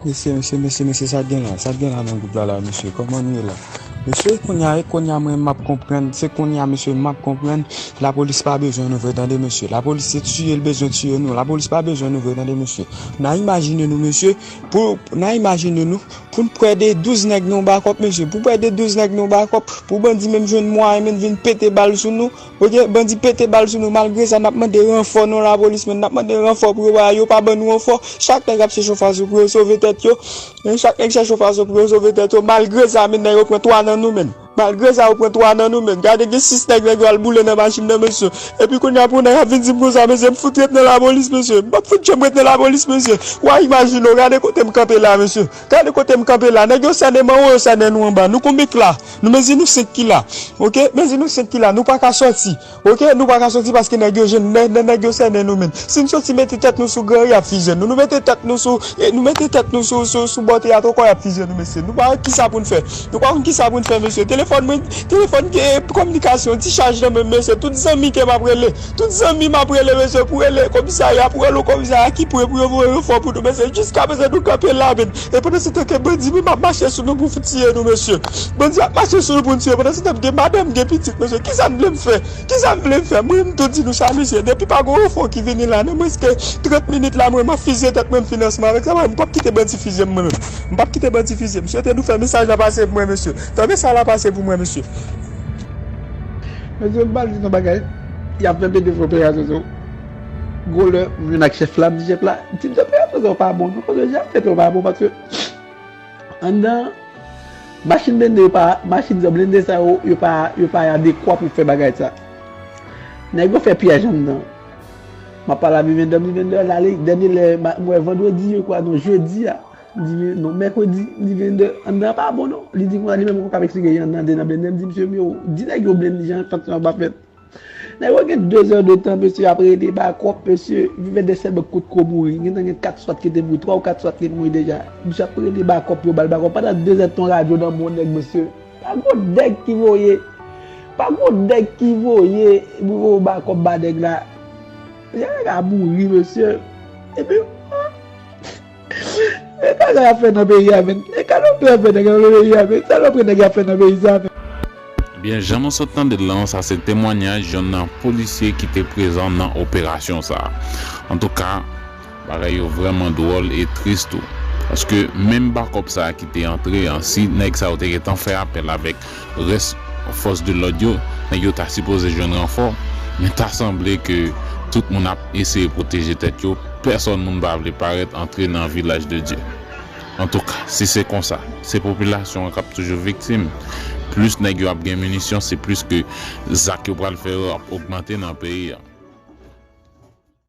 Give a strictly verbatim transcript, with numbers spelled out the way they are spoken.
Mesye, mesye, mesye, mesye, sa k gen la? Sa k gen la nan gwoup la, la, mesye? Kòman nou ye la? Mesye, kounye a, e kounye a, mwen, m ap konprann. Se kounye a, mesye, m ap konprann. Lapolis pa bezwen nou vre, tande, mesye. Lapolis se tiye l bezwen tiye nou. Lapolis pa bezwen nou vre, tande, mesye. N a imajine nou, mesye, pou, n a imajine nou, pou n pran de douz nèg nan yon bakòp, mesye. Pou pran de douz nèg nan yon bakòp, pou bandi menm jwenn mwayen, menm vin pete bal sou nou, oke, bandi pete bal sou nou. Malgre sa, n ap mande ranfò nan lapolis, men n ap mande ranfò pou yo ba, yo pa ban nou ranfò. Chak nèg ap chèche yon fason pou yo sove tèt yo. Men chak nèg chèche yon fason pou yo sove tèt yo. Malgre sa, men nèg yo pran twa nan nou, men. Malgre sa, yo pran twa nan nou, men. Gade, gen sis nèg, nèg yo al boule nan machin nan, mesye. Epi kounye a, pou nèg ap vin di m konsa, mesye, m fout ret nan lapolis, mesye. M p ap fout janm ret nan lapolis, mesye. W a imajine w, gade kote m kanpe la, mesye. Gade kote m kanpe la. Nèg yo sènen m anwo, yo sènen nou anba. Nou konbyen k la? Nou mezi nou senk ki la. Oke? Mezi nou senk ki la. Nou pa ka sòti. Oke? Nou pa ka sòti paske nèg yo jwenn, nè-, nè-, nèg yo sènen nou, men. Si n sòti mete tèt nou sou gran, y ap fizye nou. Nou mete tèt nou sou, e, nou mete tèt nou sou, sou, sou bòte a twò, y ap fizye nou, mesye. Nou pa konn kisa pou n fè. Nou pa konn kisa pou n fè, mesye. Telefòn mwen, telefòn gen kominikasyon, ti chaj nan men m, mesye. Tout zanmi ke m ap rele. Tout zanmi m ap rele, mesye, pou rele komisarya, pou rele komisarya ki pre pou yo voye ranfò pou nou, mesye. Jiskaprezan, nou kanpe la, men. E pandan se tan ke bandi menm ap mache sou nou pou tiye nou, mesye. Bandi ap mache sou nou pou n tiye. Pandan se tan, gen madanm, gen pitit, mesye. Kisa n vle m fè? Kisa n vle m fè? Mwen, m tou di nou sa, mesye. Depi pa gen ranfò ki vini la, nan mwens ke trant minit la, mwen, m ap fizye tèt mwen, m fin ansanm avèk sa. Mwen, m p ap kite bandi fizye m, mwen menm. M p ap kite bandi fizye m. M swete nou fè mesaj la pase pou mwen, mesye. Fè mesaj la pase pou mwen, mesye. Mesye, m pral di nou bagay. Y ap fè pete fè operasyon sou. Gwo lè, m vin ak chèf la, m di chèf la, m di, "Mesye, operasyon sa yo pa bon, non, mesye, jan ap fèt yo pa bon, paske anndan, machin blende yo pa, machin sa, blende sa yo, yo pa, yo pa adekwa pou fè bagay sa." Nèg yo fè pyèj anndan. M ap pale a Vivender, Vivender al ale, dènye lè, m wè vandredi, je kwa, non, jedi a, m di, non, mèkredi, m di, Vivender, anndan an pa bon, non. Li di, konsa, li menm, konsa, k ap eksplike, anndan, anndan blende, m di, "Mesye, m yo, di nèg yo blende, jan fèt sa yo pa fèt." Nèg yo gen de zè de tan, mesye, ap rele bakòp, mesye, Vivender sèlman kout kou mouri. Gentan gen kat swat ki te mouri, twa ou kat swat ki te mouri deja. Misye ap rele bakòp, yo ba l bakòp. Pandan de zè de tan, radyo nan men yon nèg, mesye. Pa gon nèg ki voye. Pa gon nèg ki voye pou voye bakòp ba nèg la. Jan nèg la mouri, mesye. Epi, e sa nèg la fè nan peyi a, men. E ka nèg la fè nan peyi a, men. Sa nèg la fè nan peyi sa, men. Ebyen, jan nou sot tande l lan, sa se temwanyaj yonn nan polisye ki te prezan nan operasyon sa a. Antouka, bagay yo vrèman dwòl e tris tou. Paske menm bakòp sa a ki te antre an, si nèg sa yo te gentan fè apèl avèk rès fòs de lòd yo, nèg yo ta sipoze jwenn ranfò, men ta sanble ke tout moun ap eseye pwoteje tèt yo, pèsòn moun pa vle parèt antre nan vilaj de Dye. Antouka, si se konsa, se popilasyon an k ap toujou viktim. Plis nèg yo ap gen minisyon, se plis ke zak yo pral fè yo ap ogmante nan peyi a.